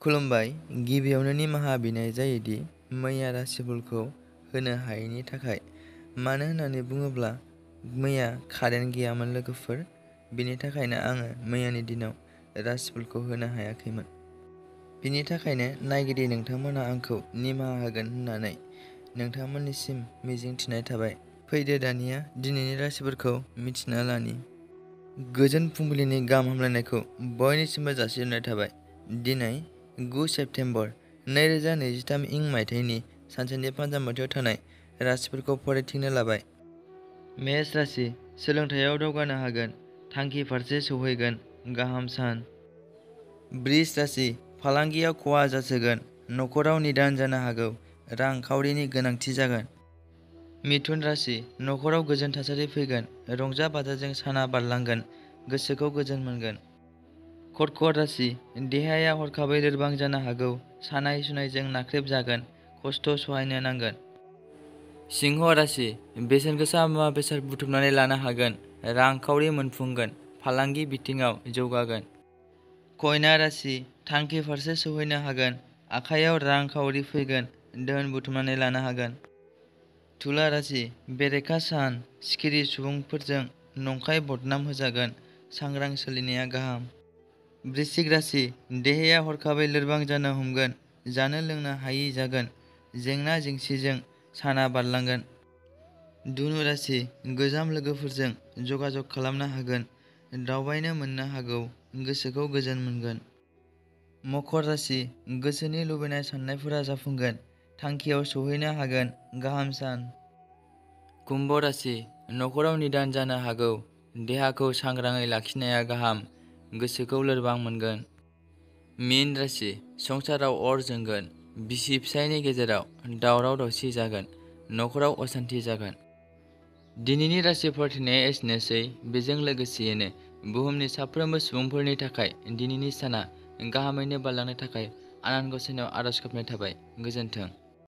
खुलुमबाय। गिबियावनो निमाहा बिनाय जायोदि मैया राशिफलखौ होनो हायैनि थाखाय। मानो होननानै बुङोब्ला मैया कारेन्ट गैयामोन लोगोफोर। बिनि थाखायनो आङो मैयानि दिनाव राशिफलखौ होनो हायाखैमोन। बिनि थाखायनो नायगिरि नोंथांमोना आंखौ निमाहा होगोन होननानै नोंथांमोननिसिम मिजिंथिनाय थाबाय। फैदो दानिया दिनैनि राशिफोरखौ मिथिना लानि। गोजोन फुंबिलिनि गाहाम हामलायनायखौ बयनिसिमबो जासिहरनाय थाबाय। दिनै 9 सेप्तेम्बर 2023 इं मायथाइनि सानसेनि फान्जामुथियाव थानाय राशिफोरखौ फरायथिंनो लाबाय। मेष राशि, सोलोंथायाव दावगानो हागोन, थांखि फारसे सौहैगोन, गाहाम सान। बृष राशि, फालांगियाव खहा जासोगोन, नखराव निदान जानो हागौ, रां खावरिनि गोनांथि जागोन। मिथुन राशि, नखराव गोजोन थासारि फैगोन, रंजा बाजाजों साना बारलांगोन, गोसोखौ गोजोन मोनगोन। कर्कट राशि, देहाया हरखाबै लोरबां जानो हागौ, सानाय सुनायजों नाख्रेब जागोन, खस्थ' सहायनो नांगोन। सिंह राशि, बेसेन गोसा मुवा बेसाद बुथुमनानै लानो हागोन, रां खावरि मोनफुंगोन, फालांगि बिथिङाव जौगागोन। कन्या राशि, थांखि फारसे सौहैनो हागोन, आखाइयाव रां खावरि फैगोन, धोन बुथुमनानै लानो हागोन। तुला राशि, बेरेखा सान, सिखिरि सुबुंफोरजों नंखाय बदनाम होजागोन, सांग्रां सोलिनाया गाहाम। वृश्चिक राशि, देहाया हरखाबै लोरबां जानो हमगोन, जानो लोंनो हायि जागोन, जेंना जेंसिजों साना बारलांगोन। धनु राशि, गोजाम लोगोफोरजों जगाजग खालामनो हागोन, दावबायनो मोननो हागौ, गोसोखौ गोजोन मोनगोन। मकर राशि, गोसोनि लुबैनाय साननायफोरा जाफुंगोन, थांखियाव सौहैनो हागोन, गाहाम सान। कुम्भ राशि, नखराव निदान जानो हागौ, देहाखौ सांग्राङै लाखिनाया गाहाम, गोसोखौ लोरबां मोनगोन। मीन राशि, संसाराव अर जोंगोन, बिसि फिसायनि गेजेराव दावराव दावसि जागोन, नखराव असान्थि जागोन। दिनैनि राशि फरायथिनाया एसेनोसै। बेजों लोगोसेयैनो बुहुमनि साफ्रोमबो सुबुंफोरनि थाखाय दिनैनि साना गाहामैनो बारलांनो थाखाय आनान गसाइनाव आरज गाबनाय थाबाय। गोजोन्थों।